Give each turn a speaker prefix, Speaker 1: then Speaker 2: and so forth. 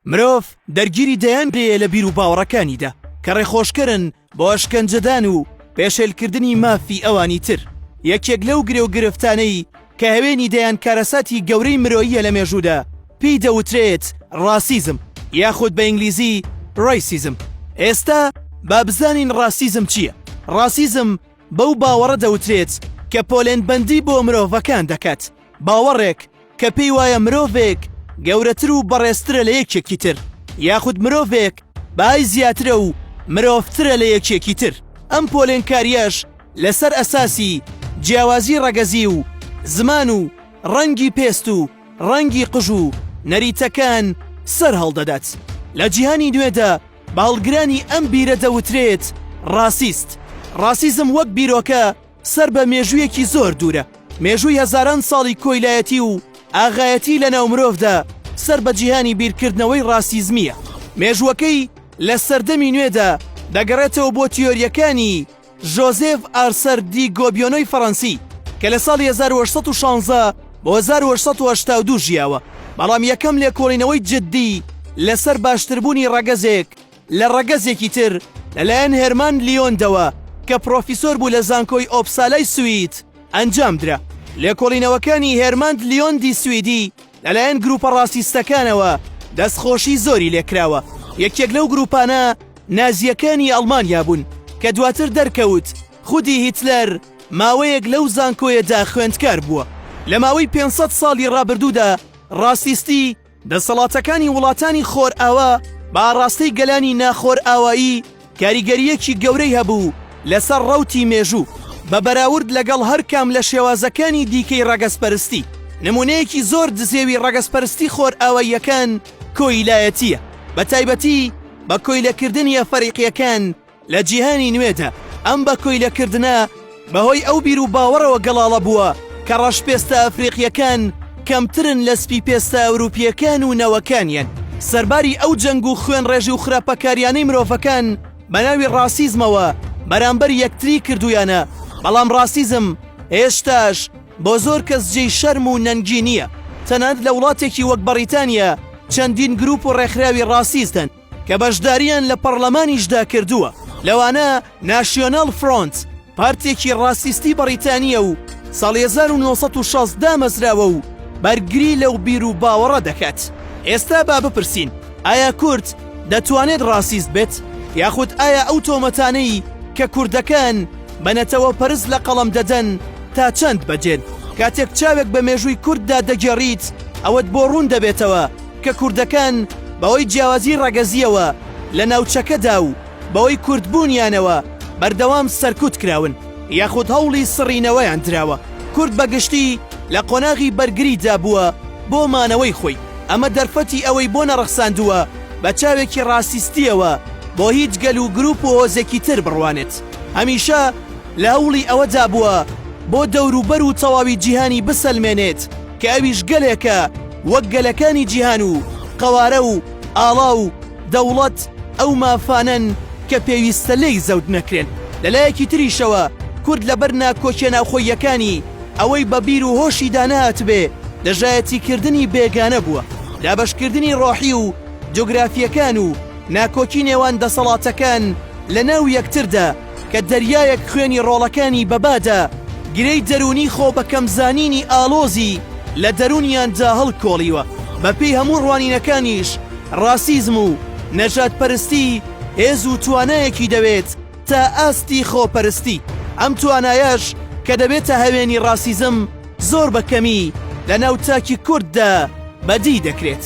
Speaker 1: مرۆڤ دەرگیری دەیان گرێیە لە بیروباوەڕەکانیدا کە ڕێخۆشکەرن بۆ ئەشکەنجەدان و پێشێلکردنی مافی ئەوانی تر. یەکێک لەو گرێ و گرفتانەی کە هەوێنی دەیان کارەساتی گەورەی مرۆییە لە مێژوودا پێی دەوترێت ڕاسیزم یاخود بە ئینگلیزی Racism. ئێستا با بزانین ڕاسیزم چییە؟ ڕاسیزم بەو باوەڕە دەوترێت کە پۆلێنبەندی بۆ مرۆڤەکان دەکات، باوەڕێک کە پێی وایە مرۆڤێک گەورەتر و بەڕێزترە لە یەکێکی تر، یاخود مرۆڤێک بای زیاترە و مرۆڤترە لە یەکێکی تر. ئەم پۆلێنکارییەش لەسەر ئەساسی جیاوازی ڕەگەزی و زمان و ڕەنگی پێست و ڕەنگی قژ و نەریتەکان سەر هەڵدەدات. لە جیهانی نوێدا بە هەڵگرانی ئەم بیرە دەوترێت ڕاسیست. ڕاسیزم وەک بیرۆکە سەر بە مێژوویەکی زۆر دوورە، مێژووی هەزاران ساڵی کۆیلایەتی و ئاغایەتی لەناو مرۆڤدا سەر بە جیهانی بیرکردنەوەی ڕاسیزمییە. مێژووەکەی لە سەردەمی نوێدا دەگەڕێتەوە بۆ تیۆرییەکانی ژۆزێف ئارسەر دی گۆبیۆنۆی فەڕەنسی کە لە ساڵی 1816 بۆ 1882 ژیاوە، بەڵام یەکەم لێکۆڵینەوەی جددی لەسەر باشتربوونی ڕەگەزێک لە ڕەگەزێکی تر لەلایەن هێرمان لیۆندەوە کە پڕۆفیسۆر بوو لە زانکۆی ئۆپسالای سوید ئەنجامدرا. لێکۆڵینەوەکانی هێرماند لیۆندی سویدی لەلایەن گروپە ڕاسیستەکانەوە دەستخۆشی زۆری لێکراوە، یەکێک لەو گروپانە نازییەکانی ئەڵمانیا بوون کە دواتر دەرکەوت خودی هیتلەر ماوەیەک لەو زانکۆیەدا خوێندکار بووە. لە ماوەی 500 ساڵی ڕابردوودا ڕاسیستی دەسەڵاتەکانی وڵاتانی خۆرئاوا بە ئاڕاستەی گەلانی ناخۆرئاوایی کاریگەرییەکی گەورەی هەبوو لەسەر ڕەوتی مێژوو بە بەراورد لەگەڵ هەر کام لە شێوازەکانی دیکەی ڕەگەزپەرستی. نموونەیەکی زۆر دزێوی ڕەگەزپەرستی خۆرئاواییەکان کۆیلایەتییە، بە تایبەتی بە کۆیلەکردنی ئەفەریقییەکان لە جیهانی نوێدا ئەم بە کۆیلەکردنە بەهۆی ئەو بیروباوەڕەوە گەڵاڵە بووە کە ڕەشپێستە ئەفریقییەکان کەمترن لە سپیپێستە ئەوروپییەکان و نەوەکانیان. سەرباری ئەو جەنگ و خوێنڕێژی و خراپەکاریانەی مرۆڤەکان بەناوی ڕاسیزمەوە بەرامبەر یەکتری کردوویانە، بەڵام ڕاسیزم هێشتاش بۆ زۆر کەس جێی شەرم و نەنگی نییە. تەنانەت لە وڵاتێکی وەک بەڕیتانیا چەندین گروپ و ڕێکخراوی ڕاسیست هەن. کە بەشدارییان لە پەڕلەمانیشدا کردووە، لەوانە ناشیۆناڵ فرۆنت، پارتێکی ڕاسیستی بەڕیتانییە و ساڵی 1960 دامەزراوە و بەرگری لەو بیروباوەڕە دەکات. ئێستا با بپرسین، ئایا کورد دەتوانێت ڕاسیست بێت؟ یاخود ئایا ئەو تۆمەتانەی کە کوردەکان بە نەتەوەپەرست لە قەڵەم دەدەن تا چەند بەجێن؟ کاتێک چاوێک بە مێژووی کورددا دەگێڕیت، ئەوەت بۆ ڕوون دەبێتەوە کە کوردەکان بەهۆی جیاوازی ڕەگەزییەوە لە ناوچەکەدا و بەهۆی کوردبوونیانەوە بەردەوام سەرکوت کراون یاخود هەوڵی سڕینەوەیان دراوە. کورد بە گشتی لە قۆناغی بەرگریدا بووە بۆ مانەوەی خۆی، ئەمە دەرفەتی ئەوەی بۆ نەڕەخساندووە بە چاوێکی ڕاسیستییەوە بۆ هیچ گەل و گروپ و هۆزێکی تر بڕوانێت. هەمیشە لە هەوڵی ئەوەدا بووە بۆ دەوروبەر و تەواوی جیهانی بسەلمێنێت کە ئەویش گەلێکە وەک گەلەکانی جیهان و قەوارە و ئاڵا و دەوڵەت ئەو مافانەن کە پێویستە لێی زەوت نەکرێن. لە لایەکی تریشەوە کورد لەبەر ناکۆکیە ناوخۆییەکانی ئەوەی بە بیر و هۆشیدا نەهاتبێ دژایەتیکردنی بێگانە بووە. دابەشکردنی ڕۆحی و جوگرافییەکان و ناکۆکی نێوان دەسەڵاتەکان لە ناو یەکتردا کە دەریایەک خوێنی ڕۆڵەکانی بە بادا، گرێی دەروونی خۆ بە کەمزانینی ئاڵۆزی لە دەروونیاندا هەڵکۆڵیوە. بە پێی هەموو ڕوانینەکانیش ڕاسیزم و نەژادپەرستی هێز و توانایەکی دەوێت تا ئاستی خۆپەرستی. ئەم توانایەش کە دەبێتە هەوێنی ڕاسیزم زۆر بە کەمی لە ناو تاکی کورددا بەدی دەکرێت.